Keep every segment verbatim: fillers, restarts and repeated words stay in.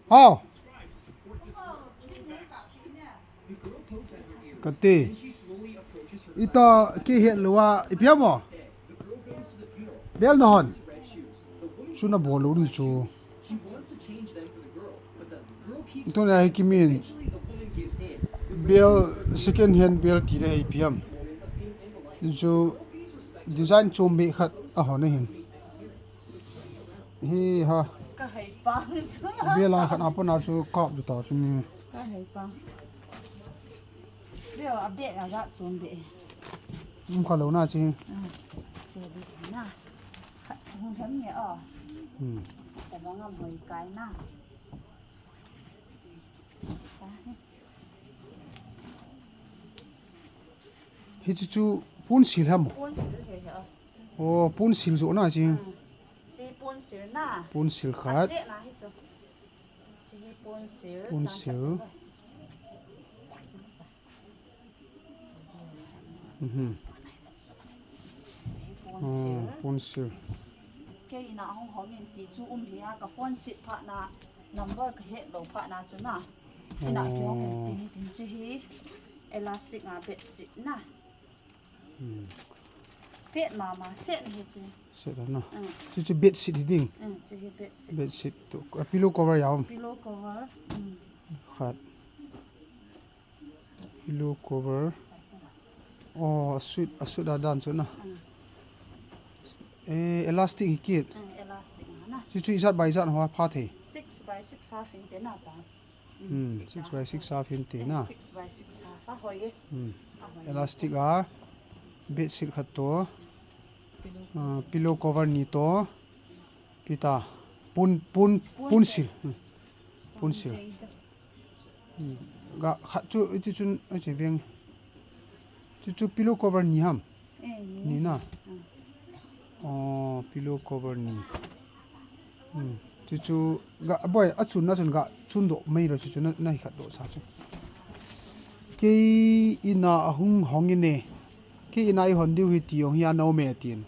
Hao. Kati. Ita kihet lua ipi ham mo. Bel na hon. Suna bolu ni chu. Tuna hi kimin. Bel second hand bel ti le hi ipi ham. Chu design chom be khat a hon hin. Hi ha. Ka hai pa. Bel a khat a pona chu kap du ta chu ni. Ka hai pa. Bel a bel a ga chom be. Um ka lo na chi. Ah, che be na. Khat hung tham ni a. Hmm. Ta ba ngam hoi kai na. Sa ni. Hichu chu pon sil ham? Pon sil he he a. Oh, pon sil jo na chi. Hmm. Chi pon sil na. Pon sil khat. Ase na hichu. Chi hi pon sil. Pon sil. Mhm. Pon sil. Oh, pon sil. Kei ina hung hong in ti chu um hi a ka phone sil phat na number ka het lo phat na chu na. Ina ki hong in ti ni tin chi hi elastic a bed sheet na. Hmm. Set mama, set hi chi. Set na. Hmm. Chu chu bed sheet hi ding. Hmm, chi hi bed sheet. Bed sheet to. A pillow cover ya um. Pillow cover. Hmm. Khat. Pillow cover. Oh, a suit, a suit a dan chu na. Hmm. Eh, elastic hi kit. Hmm, elastic na. Chu chu ijat by ijat ho pha thei. Six by six half in te na cha. Hmm, six by six half in te na. Six by six half a hoi e. Hmm. A hoi e. Elastic a bed sheet khat to. Pillow. Ah, pillow cover ni to. Pita. Pon, pon, pon sil. Pon sil. Hmm. Pon sil. Pon sil. Hmm. Ga khat chu, iti chun, iti veng. Chu chu pillow cover ni ham. Eh, ni. Ni na. Hmm. Oh, pillow cover ni. Hmm. Chu chu ga boi a chun na chun ga chun doh mai lo chu chu na, na hi khat doh sa chu. Kei ina a hung hong in e. Kei ina i hon diu hi ti ong hi a no me tin.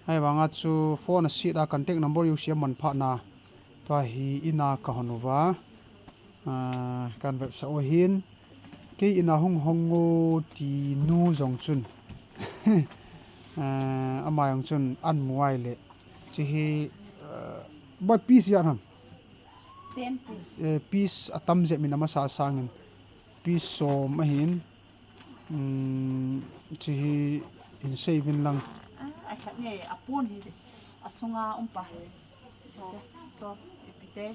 Ahivanga chu phone a sit a contact number u siam man phat na. Tua hi ina ka hon uva. Ah, kan vetsah u hin. Kei ina hung hong u ti nu jong chun. Ah, ama jong chun an mu ai le. Chi hi, ah, boi piece ijat ham. Ten piece. Eh, piece a tam jep in amasa sangin. Piece som ahin. Um, chi hi in sei vin lang. Ah, a khat ni a pon hi a sunga um pa. So, so, ipi te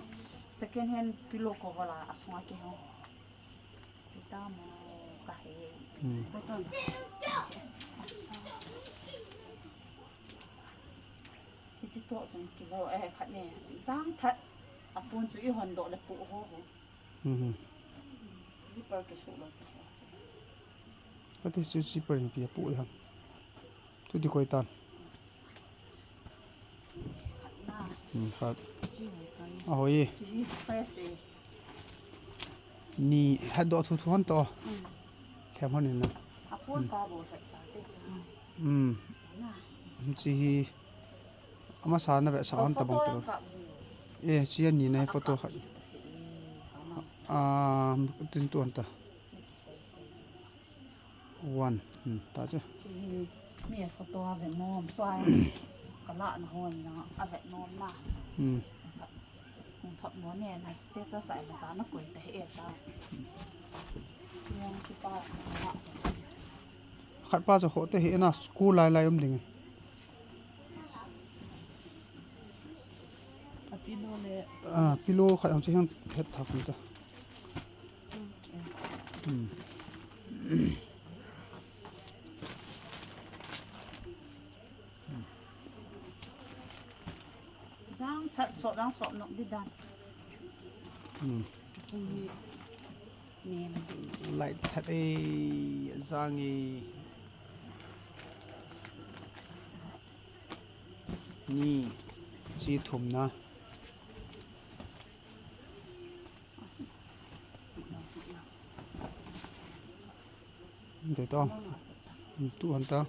second hand pillow cover la a sunga ke ho. Pita mo ka he. Hmm. Button. Asa. Hichi to chun kilo, eh, khat ni. Jang that. A pon chu i hon doh le pu ho ho. Mhm. Zipper ke su lo. Kati chu zipper in pi a pu le ham. Chuti koi tan. Na. Hmm, khat. Chi hoi kai. A hoi e. Chi hi fresh e. Ni hat doh thu thu hon to. Hmm. Them hon in na. A pon pa bo khat ta te chu. Hmm. Na. Chi hi. Amasa na vetsah hon ta bang photo tu. Kap ji. Eh, chi a ni na hi photo khat. Kap ji ta hi. Ah, tin tu hon ta. One. Hmm, ta chu. Chi hi mi a photo a ve nom tua. Ka la na hon na a ve nom na. Hmm. Hung thot mo ne na status ai ma cha na koi ta he ta. Chi yang chi pa. Khat pa chu ho te he na school lai lai um ding. A pillow le. Ah, pillow khat ang chi hang het thak ta. Hmm. Jang that sop, jang sop nok di dan. Hmm. Sung hi nem di. Light that e, jang e. Ni, chi thum na. Dei to. Tu hon ta.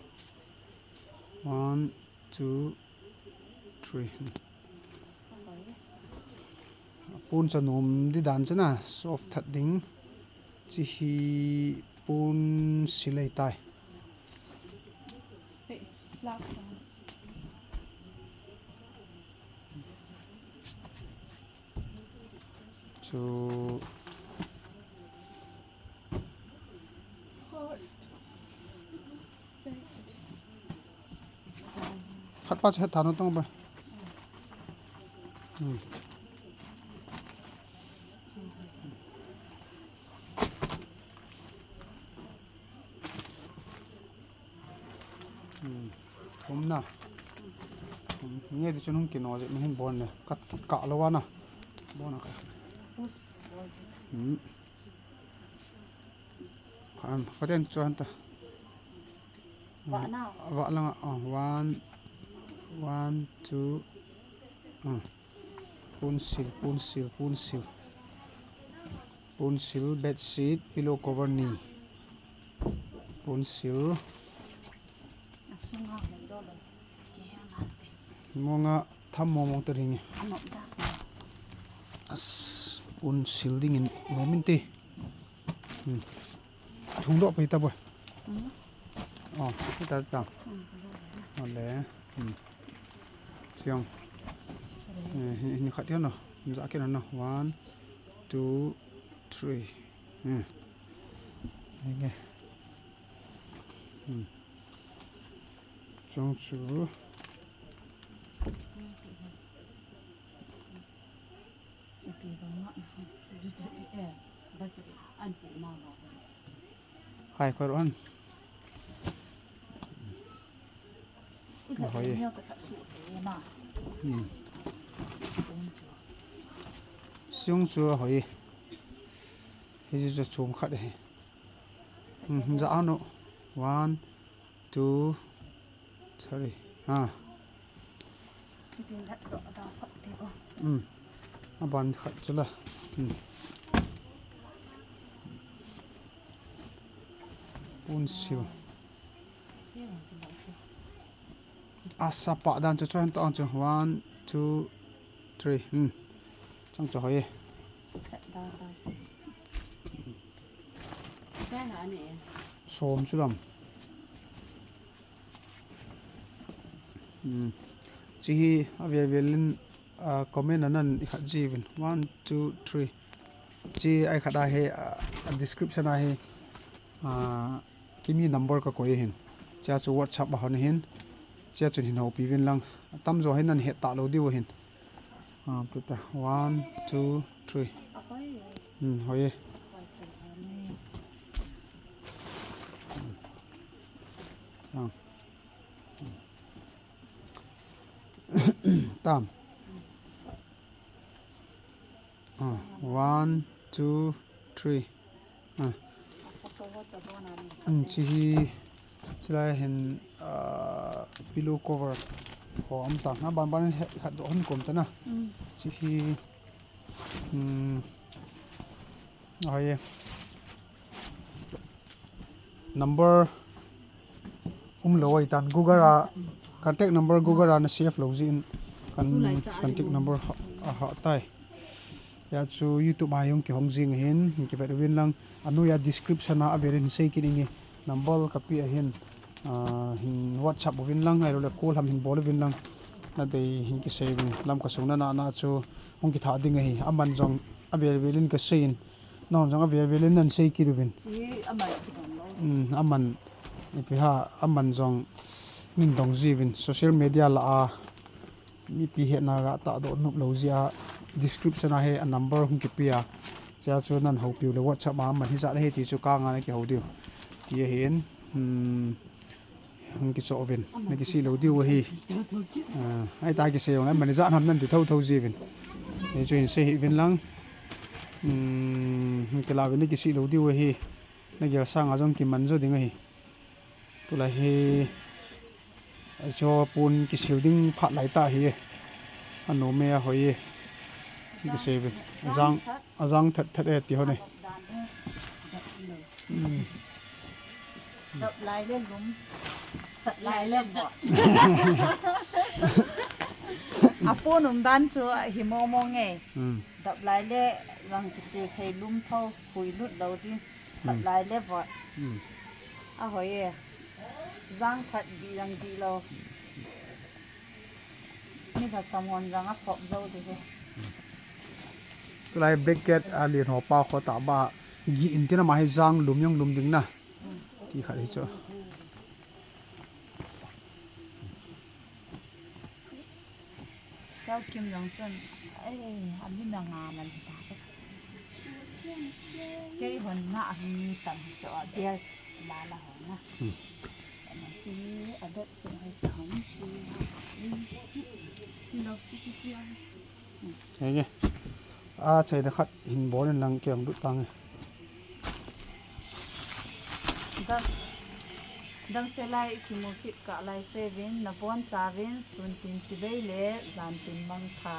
One, two, three. Pon cha nom di dan chana, soft that ding. Chi hi pon sil ahitai. Spec, flask. Chu khat pa chu het tha nom tong ba. Hmm. Hmm. Thum na. Hmm. Nge di chun hung kino je, mi hin bon ne. Kat, kat ka lo wa na. Bon na ka. Hmm. Khan, ka ten chuan ta. Vah na. Vah langa, ah, one, one, two, ah. Pon sil, pon sil, pon sil. Pon sil, bedsheet, pillow cover ni. Pon sil. A sunga hoi zo lo. Monga tham mong mong ta ring e. As, pon sil dingin nom in te. Hmm. Thung doh pai ta boi. Hmm. Oh, ta ta. Hmm. Ale. Hmm. Siang. Eh, ni, ni khat ya na. Ni ja ke na na. One, two, three. Hmm. Nge. Hmm. Chung chu. Hai, koi ron. Ahoi. Hmm. Siung chu ahoi. Hi chu chung khat e. Hmm, ja anu. One, two, three. Ha. Hmm. Aban khat chu la. Hmm. Pon sil. Asa pa dan chu chuan to ang chu. One, two, three. Hmm. Chang chu hoi. Som chu lam. Hmm. Chi hi avel vel in, ah, comment anan i khat ji uvin. One, two, three. Chi ai khat a hi, ah, a description a hi, ah, Kimi number ka koi hin. Chia chu WhatsApp a hon hin. Chia chun hin houpi uvin lang. Atam jo hin nan het ta lo diu hin. Ah, tu ta. One, two, three. Hmm, hoi. Ah. Tam. Ah, one, two, three. Ah. Hmm, chi hi, chi lai hin, ah, pillow cover. Ho am ta. Na ban ban he, khat do hon kom ta na. Hmm. Chi hi, hmm, ah, ye. Number um lo ai tan, Google a, contact number Google a na save lo jin kan, contact number ha, a ha tai. Ya chu YouTube a jong kihong jing hin, kivet uvin lang, anoi a description a avel in sei kit inge, number ka pe ahin, ah, hin WhatsApp uvin lang, ahilou le call ham hin bol uvin lang, na dei hin kisei uvin, Lamka sung na na na chu hung kitha ding ahi, aman jong avel vel in ka sei in, Nang jong avel vel in nan sei kit uvin. Chi aman kidong lo. Um, aman, ipi ham, aman jong min dong ji uvin. Social media lah a, mipi hetna ga tahdoh nop lou jeh a, description a hi a number hung kipe a. Chia chu nan houpi u le WhatsApp a aman hijat ahi ti chu ka nga na kihou diu. Ti ahin, um, Hung kichoh uvin, na kisih lou diu ahi. Ah, ahi ta kisei jong le, aman ijat ham nan ti thotho ji uvin. Hichu hin sei hih uvin lang. Hmm, hung kila uvin na kisih lou diu ahi. Na gel sang a jong kiman jo ding ahi. Tulai hi, hichu pon kisil ding phat lai ta ahi. Anom e ahoi e. Kisei uvin. Ajang, ajang that that e ti hon e. Hmm. Dap lai le lum. Sat lai le bot. Apon um dan chu hi mo mo nge. Hmm. Sap lai le jang kisir thei lum tho, khui lut lo di. Sap lai le vot. Hmm. A hoi e. Jang phat di jang di lo. Ni phat samon jang a sop jo di he. Tulai blanket a lien ho pa kho ta ba. Gi in tina ma hi jang lum jong lum ding na. Ti khat hi chu. Tao Kim jong chun, "Ei, a min a nga man hi ta." Kei hon na a hung ni tam hi chu a bial la la hon na. Hmm. Ana chi a dot sim hi chu hon chi. Lo chi chi chi. Henge. A, chaina khat hin bol in lang keng lut tange. Dam, damsel lai kimu kit kah lai seuvin, nabon chauvin, sun tin chibai le, jan tin mangpha.